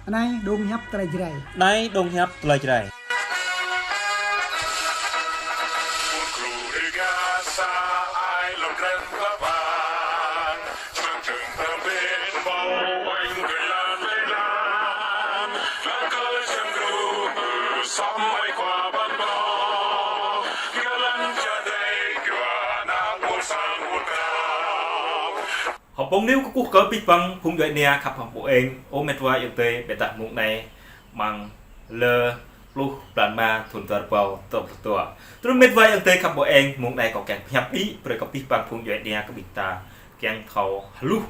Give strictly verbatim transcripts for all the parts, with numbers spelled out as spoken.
Anai dong hiăp tơlơi Jrai. Anai dong hiăp tơlơi Jrai. Hơpông niu kơkuh kơ abih bang phung djuai ania khăp hăng ƀu eng, ơ met wa ayŏng adơi, ƀiădah mông anai mơ̆ng lơ pluh blan rơma thun dua rơbâo dua pluh dua. Tui anŭn met wa ayŏng adơi khăp ƀu eng, mông anai kâo kiăng pơhiăp đĭ brơi kơ abih bang phung djuai ania kơ ƀing ta kiăng thâo hluh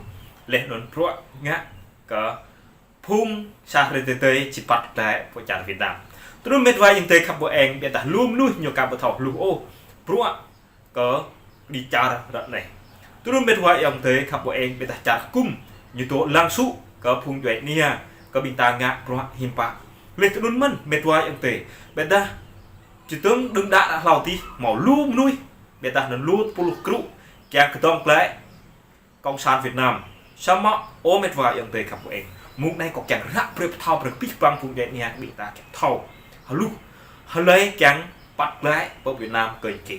laih anŭn bruă ngă kơ phung sa hrơi tơdơi či păt glaĭ pơ čar Việt Nam. Tui anŭn met wa ayŏng adơi khăp ƀu eng, ƀiădah lu mơnuih ñu aka ƀu thâo hluh ôh bruă kơ đi čar ră anai. Tui anŭn met wa ayŏng adơi khăp ƀu eng, ƀiădah čar hơkŭm ñu dŏ lăng sŭ kơ phung djuai ania kơ ƀing ta ngă bruă hiư̆m pă. Laih tui anŭn mơ̆n met wa ayŏng adơi, ƀiădah či tơ̆ng đưm đă đă hlâo adih hmâo lu mơnuih, ƀiădah anŭn lu tơpul krŭ kiăng kơdŏng glaĭ Cộng sản Việt Nam. Samơ̆ ơ met wa ayŏng adơi khăp ƀu eng, mông anai kâo kiăng ră brơi pơthâo brơi kơ abih bang phung djuai ania kơ ƀing ta kiăng thâo hluh hlơi kiăng păt glaĭ pơ Việt Nam kơnơ̆ng kơ.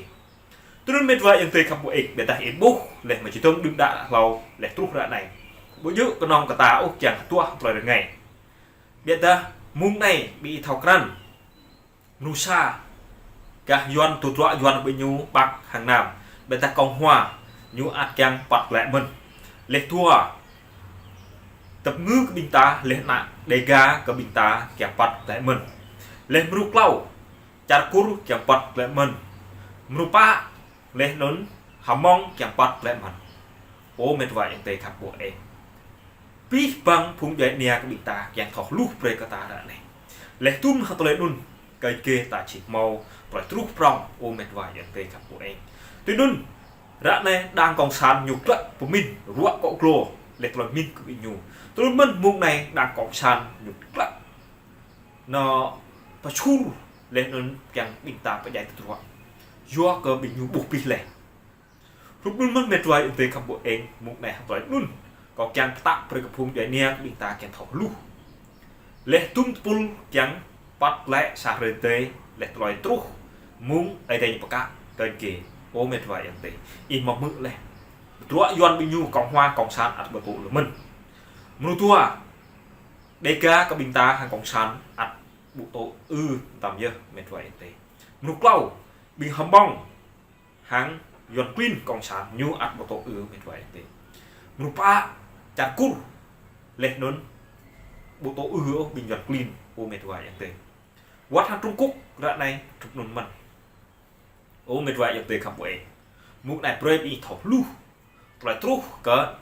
Tui anŭn met wa ayŏng adơi khăp ƀu eng, ƀiădah ih ƀuh laih mă či tơ̆ng đưm đă đă hlâo laih truh ră anai. Ƀu djơ̆ kơnơ̆ng kơ ta ôh kiăng hơduah tơlơi rơngai, ƀiădah mông anai ƀing ih thâo krăn mơnuih sa gah Yuan tơdruă Yuan ƀing ñu Bắc hăng Nam, ƀiădah Cộng hòa ñu ăt kiăng păt glaĭ mơ̆n. Laih dua, tơpơngư kơ ƀing ta, laih anŭn Đêga kơ ƀing ta kiăng păt glaĭ mơ̆n. Laih mrô klâo, čar Kur kiăng păt glaĭ mơ̆n. Mrô pă, laih anŭn Hmông kiăng păt glaĭ mơ̆n. Ơ met wa ayŏng adơi khăp ƀu eng, abih bang phung djuai ania kơ ƀing ta kiăng thâo hluh brơi kơ ta ră anai. Laih dŭm hăng tơlơi anŭn, kơ gê ta či hmâo tơlơi truh prŏng, ơ met wa ayŏng adơi khăp ƀu eng. Tui anŭn, ră anai đảng Cộng sản ñu klă pơmĭn ruă kŏ glô laih tơlơi mĭn kơ ƀing ñu. Tui anŭn mơ̆n mông anai đảng Cộng sản ñu klă nao pơčul laih anŭn kiăng ƀing ta pơdjai tơdruă. Yua kơ ƀing ñu ƀuh abih laih. Hrup anŭn mơ̆n met wa ayŏng adơi khăp ƀu eng, mông anai hơdôm tơlơi anŭn kâo kiăng pơtă brơi kơ phung djuai ania kơ ƀing ta kiăng thâo hluh. Laih dŭm tơpul kiăng păt glaĭ sa hrơi tơdơi laih tơlơi truh mông Ơi Adai ñu pơkă kơ gê. Ơ met wa ayŏng adơi, ih hmâo hmư̆ laih. Tơdruă Yuan ƀing ñu Cộng hòa Cộng sản ăt ƀu tŭ lu mơ̆n. Mrô dua, Đêga kơ ƀing ta hăng Cộng sản ăt ƀu tŭ ư tăm yơh met wa ayŏng adơi. Mrô klâo, ƀing Hmông hăng Yuan klin Cộng sản ñu ăt ƀu tŭ ư met wa ayŏng adơi. Mrô pă, čar Kur laih anŭn ƀu tŭ ư ôh ƀing Yuan klin, ơ met wa ayŏng adơi. Wơ̆t hăng Trung Quốc ră anai hrup anŭn mơ̆n. Ơ met wa ayŏng adơi khăp ƀu eng, mông anai brơi ƀing ih thâo hluh tơlơi truh kơ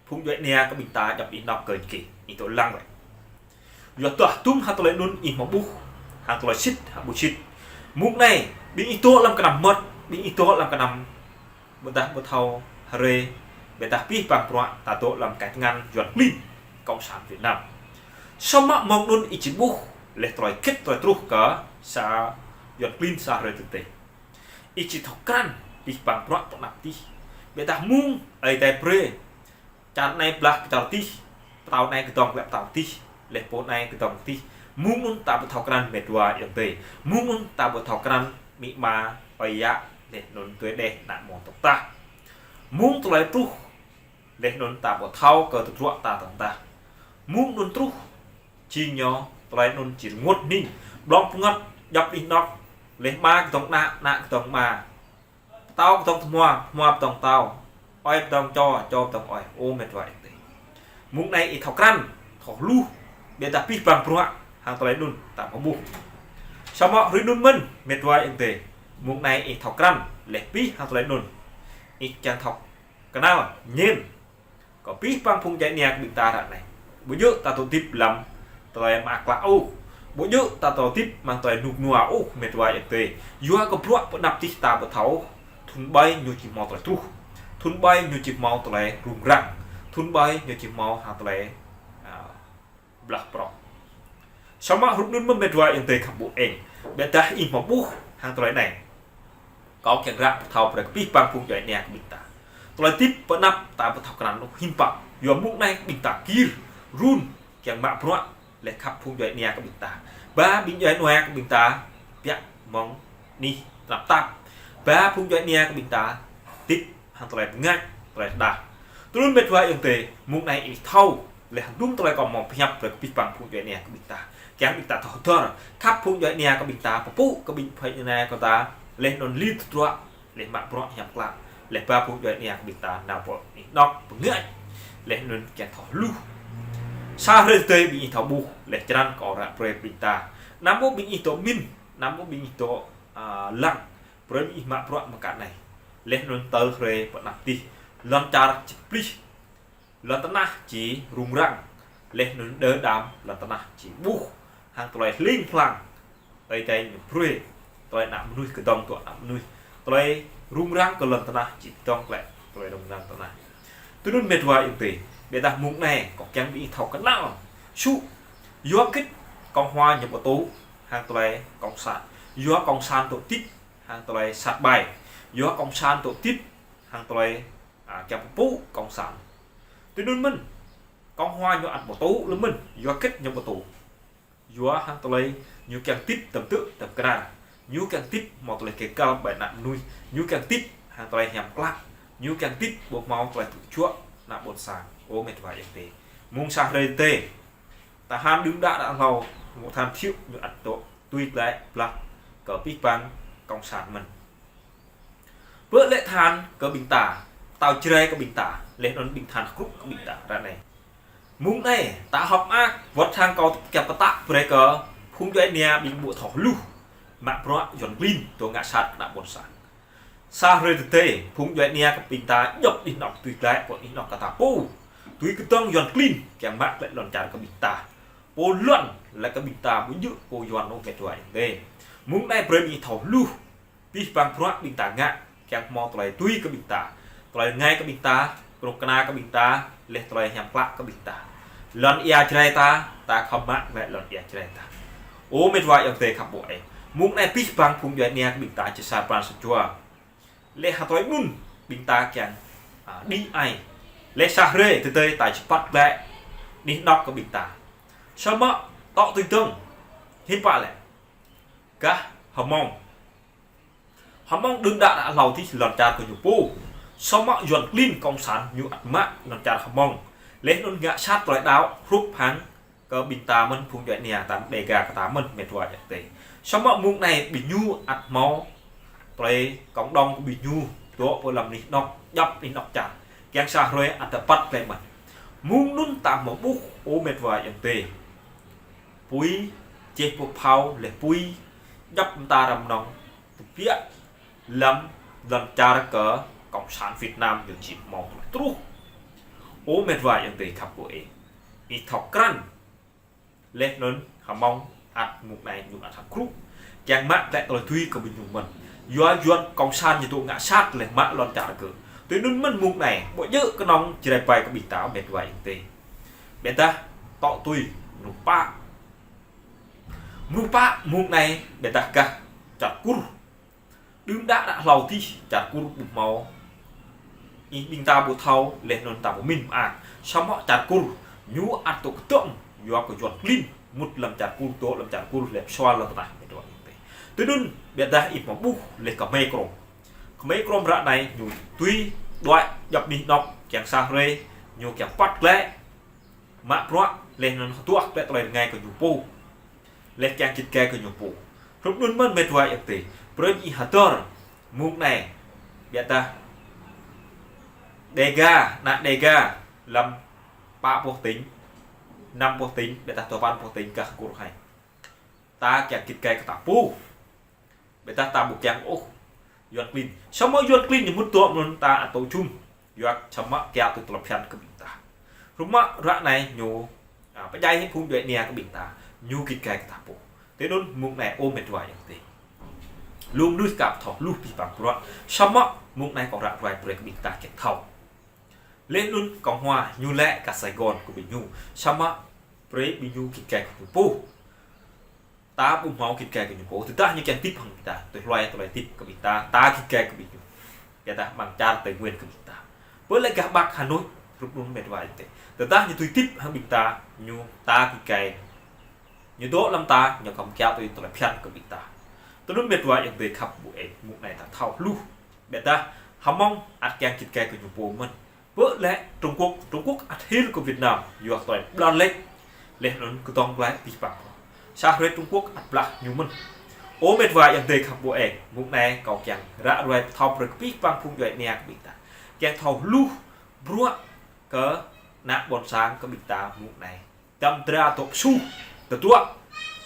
phung djuai ania kơ ƀing ta djŏp anih anŏ kơ gê, ih dŏ lăng wơ̆t. Yua dah dŭm hăng tơlơi anŭn ih hmâo ƀuh hăng tơlơi sĭt hăng ƀu sĭt. Mông anai ƀing ih dŏ lăm kơnăm mơmŏt, ƀing ih dŏ lăm kơnăm ƀôdah ƀu thâo hrơi, ƀôdah abih bang bruă ta dŏ lăm kơnăl Yuan klin Cộng sản Việt Nam. Samơ̆ mông anŭn ih či ƀuh laih tơlơi hơgĕt tơlơi truh kơ sa Yuan klin sa hrơi tơdơi. Ih či thâo krăn abih bang bruă pơanăp adih. Ƀôdah mông Ơi Adai brơi čar anai blah kơ čar adih, pơtao anai kơdŏng glaĭ pơtao adih, laih pô anai kơdŏng adih. Mông anŭn ta ƀu thâo krăn met wa ayŏng adơi. Mông anŭn ta ƀu thâo krăn amĭ ama, ơi yă, laih anŭn tơdơi đeh ană mơ̆ng tŏk tah. Mông tơlơi truh, laih anŭn ta ƀu thâo kơ tơdruă ta tŏng tah. Mông anŭn truh, jing ñu tơlơi anŭn či rơngot hning, blŏng pơngăt djŏp anih anŏ, laih ama kơdŏng ană, ană kơdŏng ama. Pơtao kơdŏng tơhmua, tơhmua kơdŏng pơtao, ơi kơdŏng čô, čô kơdŏng ơi, ơ met wa ayŏng adơi. Mông anai ih thâo krăn, thâo hluh, ƀôdah abih bang bruă hăng tơlơi anŭn ta hmâo ƀuh. Samơ̆ hrơi anŭn mơ̆n met wa ayŏng adơi. Mông anai ih thâo krăn laih abih hăng tơlơi anŭn, ih kiăng thâo kơnăl ñen kơ abih bang phung djuai ania kơ ƀing ta ră anai. Ƀu djơ̆ ta dŏ hơdip lăm tơlơi mơak klă ôh. Ƀu djơ̆ ta dŏ hơdip amăng tơlơi rơnŭk rơnua ôh met wa ayŏng adơi. Yua kơ bruă pơanăp adih ta ƀu thâo ôh. Thŭn ƀai ñu či hmâo tơlơi truh. Thŭn ƀai ñu či hmâo tơlơi rŭng răng. Thŭn ƀai ñu či hmâo hăng tơlơi, a, blah prŏng. Samơ̆ hrup anŭn mơ̆n met wa ayŏng adơi khăp ƀu eng, ƀôdah ih hmâo ƀuh hăng tơlơi anai. Kâo kiăng ră pơthâo brơi kơ abih bang phung djuai ania kơ ƀing ta. Tơlơi hơdip pơanăp ta ƀu thâo krăn ôh hiư̆m pă. Yua mông anai ƀing ta gir run kiăng mă bruă lĕ khăp phung djuai ania kơ ƀing ta. Ba ƀing djuai ania kơ ƀing ta, biă mơ̆ng anih tơnap tap. Ba phung djuai ania kơ ƀing ta, hơdip hăng tơlơi bơngač, tơlơi rơđah. Tui anŭn met wa ayŏng adơi, mông anai ih thâo, lĕ hơdôm tơlơi kâo hmâo pơhiăp brơi kơ abih bang phung djuai ania kơ ƀing ta. Kiăng ƀing ta thâo hơdơr, khăp phung djuai ania kơ ƀing ta, pơpŭ kơ ƀing phung djuai ania kơ ta, lĕ anŭn lit tơdruă, lĕ mă bruă hiam klă, lĕ ba phung djuai ania kơ ƀing ta nao pơ anih anŏ bơngač, lĕ anŭn kiăng thâo hluh. Sa hrơi tơdơi ƀing ih thâo ƀuh, lĕ črăn kâo ră brơi ƀing ta. Anăm ƀu ƀing ih dŏ min, anăm ƀu ƀing ih dŏ, a, lăng, brơi ƀing ih mă bruă mơkat anai. Lĕ anŭn tơl hrơi pơ anăp tih, lŏn čar či plih, lŏn tơnah či rŭng răng, lĕ anŭn đơ đam lŏn tơnah či ƀuh, hăng tơlơi hling hlang. Tơlơi tơngan ñu brơi, tơlơi ană mơnuih kơdŏng tŭ ană mơnuih. Tơlơi rŭng răng kơ lŏn tơnah či dŏng klĕ, tơlơi rŭng răng tơnah. Tui anŭn met wa ayŏng adơi, ƀiădah mông anai, kâo kiăng ƀing ih thâo kơnăl. Sŭ, yua hơgĕt Cộng hòa ñu pơtô, hăng tơlơi cộng sản. Yua cộng sản dŏ hơdip, hăng tơlơi sat ƀai. Yua cộng sản dŏ hơdip, hăng tơlơi, a, kiăng pơpŭ cộng sản. Tui anŭn mơ̆n, Cộng hòa ñu ăt pơtô lĕ mơ̆n, yua hơgĕt ñu pơtô. Yua hăng tơlơi ñu kiăng hơdip tơm tơ̆ tơm kơnar. Ñu kiăng hơdip hmâo tơlơi kơkal ƀơi ană mơnuih. Ñu kiăng hơdip hăng tơlơi hiam klă. Ñu kiăng hơdip ƀu hmâo tơlơi tŭ juă ană ƀôn sang. Ơ met wa ayŏng adơi. Mông sa hrơi tơdơi, tơhan đưm đă đă hlâo, mơ̆ng tơhan Thiệu ñu ăt dŏ tui glaĭ blah kơ abih bang cộng sản mơ̆n. Pơ lĕ tơhan kơ ƀing ta, tơl Jrai kơ ƀing ta, lĕ anŭn ƀing tơhan kơkuh kơ ƀing ta ră anai. Mông anai, ta hơ̆k mơak, wơ̆t hăng kâo kiăng pơtă brơi kơ phung djuai ania ƀing ƀu thâo hluh, mă bruă Yuan klin dŏ ngă sat kơ ană ƀôn sang. Sa hrơi tơdơi, phung djuai ania kơ ƀing ta djŏp anih anŏ tui glaĭ pơ anih anŏ kơ ta pô. Tui kơdŏng Yuan klin kiăng mă glaĭ lŏn čar kơ ƀing ta. Pô lŏn lĕ kơ ƀing ta ƀu djơ̆ pô Yuan ôh met wa ayŏng adơi. Mông anai brơi ƀing ih thâo hluh, abih bang bruă ƀing ta ngă, kiăng hmâo tơlơi tui kơ ƀing ta. Tơlơi rơngai kơ ƀing ta, kơnuk kơna kơ ƀing ta, lĕ tơlơi hiam klă kơ ƀing ta. Lŏn ia Jrai ta, ta khŏm mă glaĭ lŏn ia Jrai ta. Ơ met wa ayŏng adơi khăp ƀu ĕ. Mông anai abih bang phung djuai ania kơ ƀing ta či sa pran sa jua. Lĕ hơtoi anŭn ƀing ta kiăng, a, đĭ ai. Lĕ sa hrơi tơdơi ta či păt glaĭ anih anŏ kơ ƀing ta. Samơ̆ tŏ tui dơ̆ng, hiư̆m pă lĕ. Gah Hmông. Hmông đưm đă đă hlâo tih lŏn čar kơ ñu pô. Samơ̆ Yuan klin cộng sản ñu ăt mă lŏn čar Hmông. Lĕ anŭn ngă sat tơlơi đaŏ hrup hăng kơ ƀing ta mơ̆n phung djuai ania ta Đêga kơ ta mơ̆n met wa ayŏng adơi. Samơ̆ mông anai ƀing ñu ăt hmâo tơlơi cộng đồng kơ ƀing ñu dŏ pơ lăm anih anŏ, djŏp anih anŏ čar. Kiăng sa hrơi ăt ta păt glaĭ mơ̆n. Mông anŭn ta hmâo ƀuh ơ met wa ayŏng adơi. Apui, čeh pơphao, lĕ apui, djŏp mơta răm nong, tơbiă lăm lŏn čar kơ cộng sản Việt Nam ñu či hmâo truh. Ơ met wa ayŏng adơi khăp ƀu ĕ. Ih thâo krăn. Lĕ anŭn Hmông ăt mông anai ñu ăt hơkrŭ. Kiăng mă glaĭ tơlơi tui kơ ƀing ñu mơ̆n. Yua Yuan cộng sản ñu dŏ ngă sat lĕ mă lŏn čar kơ. Tui anŭn mơ̆n mông anai, ƀu djơ̆ kơnơ̆ng Jrai ƀai kơ ƀing ta met wa ayŏng adơi. Ƀiădah tŏ tui mơnuih pă. Mơnuih pă mông anai ƀiădah gah čar Kur. Đưm đă đă hlâo tih čar Kur ƀu hmâo. Ih ƀing ta ƀu thâo, lĕ anŭn ta ƀu min mơak. Samơ̆ čar Kur, ñu ăt dŏ kơdŏng, yua kơ Yuan klin, mŭt lăm čar Kur, dŏ lăm čar Kur, lĕ pơsual lăm tơnah met wa ayŏng adơi. Tui anŭn, ƀiădah ih hmâo ƀuh, lĕ kơmơi Krôm. Kơmơi Krôm ră anai, ñu tui đuaĭ djŏp anih anŏ, kiăng sa hrơi, ñu kiăng păt glaĭ. Mă bruă, lĕ anŭn hơduah glaĭ tơlơi rơngai kơ ñu pô. Lĕ kiăng git gai kơ ñu pô. Hrup anŭn mơ̆n met wa ayŏng adơi. Brơi ih hơdơr. Mông anai. Ƀiădah. Đêga, ană Đêga. Lăm pă pluh tỉnh. Năm pluh tỉnh, ƀiădah dua păn pluh tỉnh gah Kur hai. Ta kiăng git gai kơ ta pô. Ƀiădah ta ƀu kiăng ôh Yuan klin. Samơ̆ Yuan klin ñu mŭt dŏ mơ̆n ta ăt dŏ jum. Yua samơ̆ kiaŏ tui tơlơi phiăn kơ ƀing ta. Rơmă ră anai ñu, a, pơdjai hĭ phung djuai ania kơ ƀing ta. Ñu git gai kơ ta pô. Tui anŭn mông anai ơ met wa ayŏng adơi. Lu mơnuih kăp thâo hluh abih bang bruă. Samơ̆ mông anai kâo ră ruai brơi kơ ƀing ta kiăng thâo. Lĕ anŭn Cộng hòa ñu lĕ gah Sài Gòn kơ ƀing ñu. Samơ̆ brơi ƀing ñu git gai kơ ñu pô. Ta ƀu hmâo git gai kơ ñu pô, tơdah ñu kiăng hơdip hăng ƀing ta, tui hluai tơlơi hơdip kơ ƀing ta, ta git gai kơ ƀing ñu. Ƀiădah ƀăng čar Tây Nguyên kơ ƀing ta. Pơ lĕ gah Bắc Hà Nội, hrup anŭn met wa ayŏng adơi. Tơdah ñu tui hơdip hăng ƀing ta, ñu ta git gai Ñu dŏ lăm ta, ñu khŏm kiaŏ tui tơlơi phiăn kơ ƀing ta. Tui anŭn met wa ayŏng adơi khăp ƀu eng, mông anai ta thâo hluh. Ƀiădah hơmâo ăt kiăng git gai kơ ñu pô mơ̆n. Pơ lĕ Trung Quốc, Trung Quốc ăt hil kơ Việt Nam, yua tơlơi blan lĕ. Laih anŭn kơtong glai pih pang. Sa hrơi Trung Quốc ăt blah ñu mơ̆n. Ơ met wa ayŏng adơi khăp ƀu eng, mông anai kâo kiăng ră ruai pơthâo brơi kơ pih pang phung djuai ania kơ ƀing ta. Kiăng thâo hluh bruă kơ ană ƀôn sang kơ ƀing ta mông anai. Tăm dra tŏk su, tơdruă.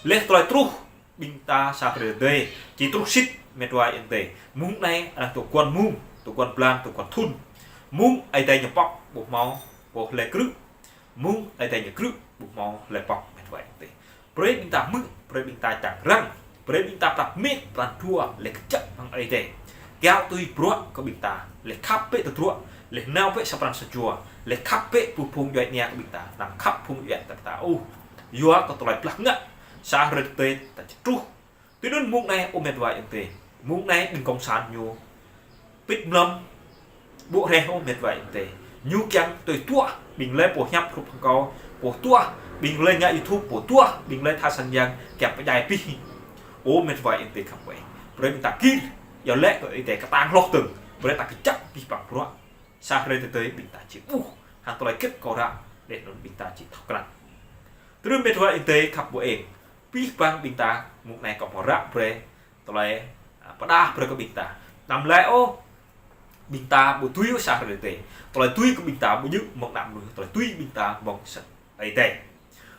Laih tơlơi truh, ƀing ta sa hrơi adơi, či truh sĭt met wa ayŏng adơi. Mông anai, arăng tŏk guăn mông, tŏk guăn blan, tŏk guăn thŭn. Mông Ơi Adai ñu pŏk, ƀu hmâo, ƀu hlơi krư̆. Mông Ơi Adai ñu krư̆, ƀu hmâo hlơi pŏk met wa ayŏng adơi. Brơi ƀing ta hmư̆, brơi ƀing ta čang răng, brơi ƀing ta prăp mĭn, pran jua, lĕ kơčăp hăng Ơi Adai. Kiaŏ tui bruă kơ ƀing ta, lĕ khăp bĕ tơdruă, lĕ nao bĕ sa pran sa jua, lĕ khăp bĕ pơ phung djuai ania kơ ƀing ta, anăm khăp phung djuai ania kơ ƀing ta ôh. Yua kơ tơlơi blah ngă, sa hrơi adơi ta či truh. Tui anŭn mông anai ơ met wa ayŏng adơi. Mông anai ƀing kông san ñu pĭt mlam ƀu hrĕh ôh met wa ayŏng adơi. Ñu kiăng tui tuah ƀing lĕ pô hiăp hrup hăng kâo, pô tuah ƀing lĕ ngă YouTube, pô tuah ƀing lĕ tha sang yang kiăng pơdjai pih. Ơ met wa ayŏng adơi khăp ƀu eng. Brơi ƀing ta gir, yua lĕ kơ Ơi Adai kơtang hloh tơ̆ng. Brơi ta kơčăp pih pang bruă. Sa hrơi adơi ƀing ta či ƀuh hăng tơlơi hơget kâo ră, laih anŭn ƀing ta či thâo krăn. Tui anŭn met wa ayŏng adơi khăp ƀu eng. Pih pang ƀing ta mông anai kâo hmâo ră brơi tơlơi, a, pơdah brơi kơ ƀing ta. Anăm lĕ ôh ƀing ta ƀu tui ôh sa hrơi adơi. Tơlơi tui kơ ƀing ta ƀu djơ̆ mơ̆ng ană mơnuih, tơlơi tui ƀing ta mơ̆ng Ơi Adai.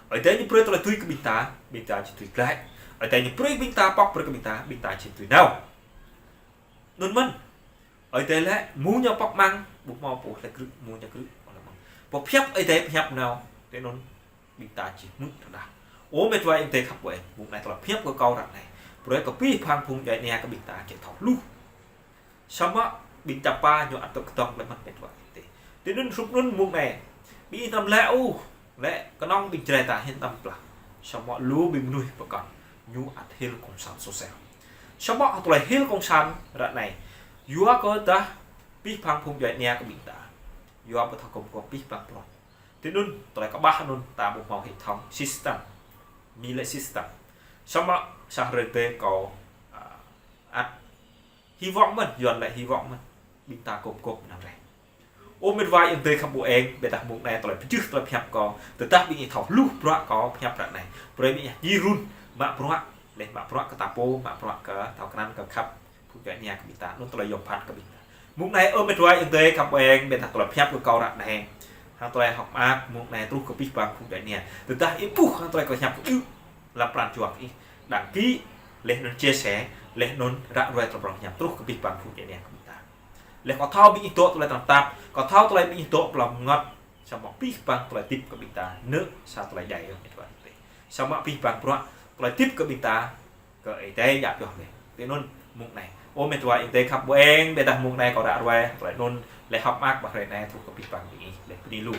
Ơi Adai ñu brơi tơlơi tui kơ ƀing ta, ƀing ta či tui glăi. Ơi Adai ñu brơi ƀing ta pŏk brơi kơ ƀing ta, ƀing ta či tui nao. Anŭn mơ̆n. Ơi Adai lĕ, mông ñu pŏk mơ̆ng, ƀu hmâo pô hlơi krư̆, mông ñu krư̆, ƀu hlơi mơ̆ng. Pô pơhiăp Ơi Adai pơhiăp nao, tui anŭn ƀing ta či hmư̆ tơdah. Ơ met wa ayŏng adơi khăp ƀu eng, mông anai tơlơi pơhiăp kơ kâo ră anai. Brơi kơ pih pang phung djuai ania kơ ƀing ta či thâo hluh. Samơ̆ ƀing čapa ñu ăt tŏk kơtong lĕ mơ̆n met wa ayŏng adơi. Tui anŭn hrup anŭn mông anai. Ƀing anăm lĕ ôh, lĕ kơnơ̆ng ƀing Jrai ta hiư̆m tam blah. Samơ̆ lu ƀing mơnuih pơkŏn. Ñu ăt hil kông san sô sel. Samơ̆ tơlơi hil kông san ră anai. Yua kơ tah pih pang phung djuai ania kơ ƀing ta. Yua ƀu thâo gum gôp pih pang prong. Tui anŭn, tơlơi kơƀah anŭn ta ƀu hmâo hệ thống system. Mi lĕ system. Samơ̆ sa hrơi adơi kâo, a, ăt hy vọng mơ̆n, Yuan lĕ hy vọng mơ̆n. Ƀing ta gum gôp năng rai. Ơ met wa ayŏng adơi khăp ƀu eng, ƀiădah mông anai tơlơi pơjưh tơlơi pơhiăp kâo. Tơdah ƀing ih thâo hluh bruă kâo pơhiăp ră anai. Brơi ƀing ih gir run, mă bruă, laih mă bruă kơ ta pô, mă bruă kơ thâo krăn kơ khăp. Phung djuai ania kơ ƀing ta, anŭn tơlơi yom phat kơ ƀing ta. Mông anai ơ met wa ayŏng adơi khăp ƀu eng, ƀiădah tơlơi pơhiăp kơ kâo ră anai. Hăng tơlơi hơ̆k mơak, mông anai truh kơ pih pang phung djuai ania. Tơdah ih ƀuh hăng tơlơi kâo pơhiăp kơ ih, lăm pran jua kơ ih, đăng ký, laih anŭn chia sẻ, laih anŭn ră ruai tơlơi prong pơhiăp truh kơ pih pang phung djuai ania kơ ƀing ta. Laih kâo thâo ƀing ih dŏ tơlơi tơnap tap, kâo thâo tơlơi ƀing ih dŏ pơlăm ngŏt, samơ̆ pih pang tơlơi tip kơ ƀing ta, nơ̆ sa tơlơi djai ơ met wa ayŏng adơi. Samơ̆ pih pang bruă, tơlơi tip kơ ƀing ta, kơ Ơi Adai djă pioh lĕ. Tui anŭn mông anai. Ơ met wa ayŏng adơi khăp ƀu eng, ƀiădah mông anai kâo ră ruai, tơlơi anŭn laih hơ̆k mơak ƀơi hrơi anai truh kơ pih pang ƀing ih, laih bơni lu.